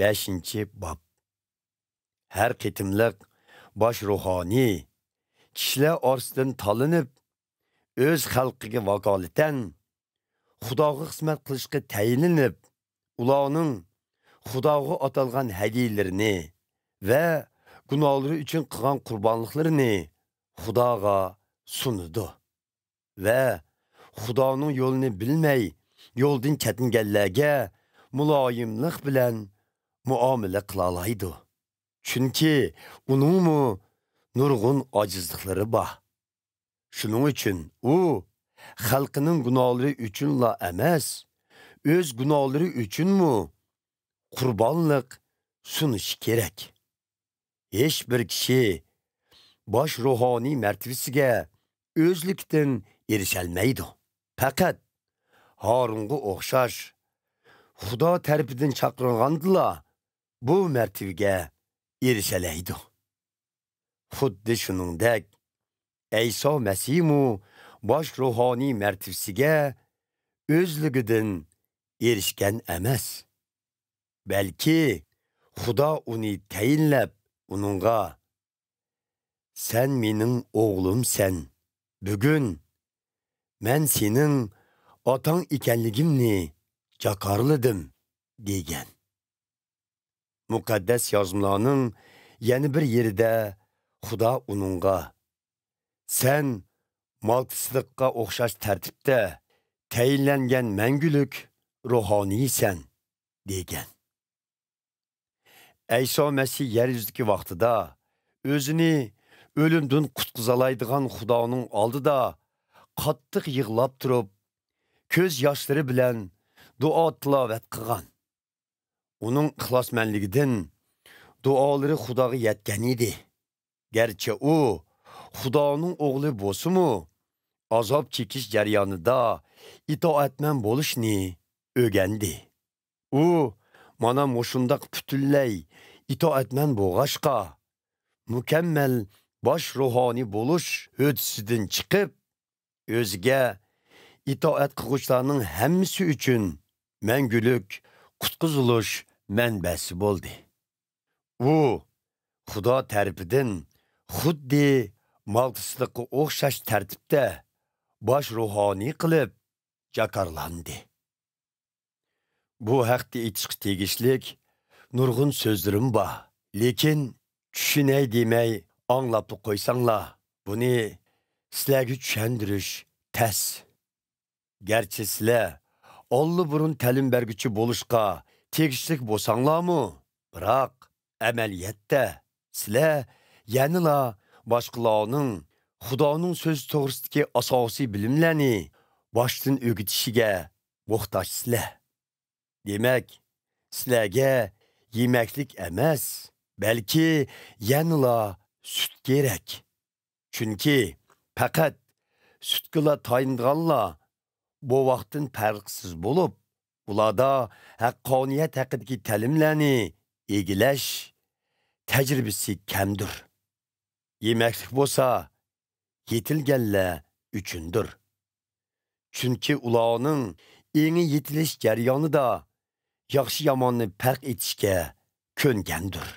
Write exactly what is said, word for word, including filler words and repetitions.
بەشىنچى باب. ھەر قېتىملىق باش روھانىي كىشىلەر ئارىسىدىن تاللىنىپ، ئۆز خەلقىگە ۋاكالىتەن خۇداغا خىزمەت قىلىشقا تەيىنلىنىپ، ئۇلارنىڭ خۇداغا ئاتالغان ھەدىيىلىرىنى ۋە گۇناھلىرى ئۈچۈن قىلغان قۇربانلىقلىرىنى خۇداغا سۇنىدۇ ۋە خۇدانىڭ يولىنى بىلمەي، يولدىن چەتنىگەنلەرگە مۇلايىملىق بىلەن مۇئامىلە قىلالايدۇ. چۈنكى ئۇنىڭمۇ نۇرغۇن ئاجىزلىقلىرى بار. شۇنىڭ ئۈچۈن ئۇ خەلقىنىڭ گۇناھلىرى ئۈچۈنلا ئەمەس، ئۆز گۇناھلىرى ئۈچۈنمۇ قۇربانلىق سۇنۇشى كېرەك. ھېچ بىر كىشى باش روھانىي مەرتىۋىسىگە ئۆزلۈكىدىن ئېرىشەلمەيدۇ. پەقەت ھارۇنغا ئوخشاش خۇدا تەرىپىدىن چاقىرىلغاندىلا بۇ مەرتىۋىگە ئېرىشەلەيدۇ. خۇددى شۇنىڭدەك، ئەيسا مەسىھمۇ باش روھانىي مەرتىۋىسىگە ئۆزلۈكىدىن ئېرىشكەن ئەمەس، بەلكى خۇدا ئۇنى تەيىنلەپ، ئۇنىڭغا، «سەن مېنىڭ ئوغلۇمسەن، بۈگۈن مەن سېنىڭ ئاتاڭ ئىكەنلىكىمنى جاكارلىدىم» دېگەن. مۇقەددەس يازمىلارنىڭ يەنە بىر يېرىدە خۇدا ئۇنىڭغا، «سەن مالكىسىدىققا ئوخشاش تەرتىپتە تەيىنلەنگەن مەڭگۈلۈك روھانىيسەن» دېگەن. ئەيسا مەسىھ يەر يۈزىدىكى ۋاقتىدا ئۆزىنى ئۆلۈمدىن قۇتقۇزالايدىغان خۇدانىڭ ئالدىدا قاتتىق يىغلاپ تۇرۇپ، كۆز ياشلىرى بىلەن دۇئا تىلاۋەت قىلغان. ئۇنىڭ ئىخلاسمەنلىكىدىن دۇئالىرى خۇداغا يەتكەن ئىدى. گەرچە ئۇ خۇدانىڭ ئوغلى بولسىمۇ، ئازاب چېكىش جەريانىدا ئىتائەتمەن بولۇشنى ئۆگەندى. ئۇ مانا مۇشۇنداق پۈتۈنلەي ئىتائەتمەن بولغاچقا، مۇكەممەل باش روھانىي بولۇش ھۆددىسىدىن چىقىپ، ئۆزىگە ئىتائەت قىلغۇچىلارنىڭ ھەممىسى ئۈچۈن مەڭگۈلۈك قۇتقۇزۇلۇش مەنبەسى بولدى. ئۇ خۇدا تەرىپىدىن خۇددى مالكىسىدىققا ئوخشاش تەرتىپتە باش روھانىي قىلىپ جاكارلاندى. بۇ ھەقتە ئېيتىشقا تېگىشلىك نۇرغۇن سۆزلىرىم بار، لېكىن چۈشىنەي دېمەي ئاڭلاپلا قويساڭلار، بۇنى سىلەرگە چۈشەندۈرۈش تەس. گەرچە سىلەر ئاللىبۇرۇن تەلىم بەرگۈچى بولۇشقا تېگىشلىك بولساڭلارمۇ، بىراق ئەمەلىيەتتە سىلەر يەنىلا باشقىلارنىڭ خۇدانىڭ سۆزى توغرىسىدىكى ئاساسىي بىلىملەرنى باشتىن ئۆگىتىشىگە موھتاجسىلەر. دېمەك، سىلەرگە يېمەكلىك ئەمەس، بەلكى يەنىلا سۈت كېرەك. چۈنكى پەقەت سۈتكىلا تايىنىدىغانلار بوۋاقتىن پەرقسىز بولۇپ، ئۇلاردا ھەققانىيەت ھەققىدىكى تەلىملەرنى ئىگىلەش تەجرىبىسى كەمدۇر. يېمەكلىك بولسا يېتىلگەنلەر ئۈچۈندۇر. چۈنكى ئۇلارنىڭ ئېڭى يېتىلىش جەريانىدا ياخشى-ياماننى پەرق ئېتىشكە كۆنگەندۇر.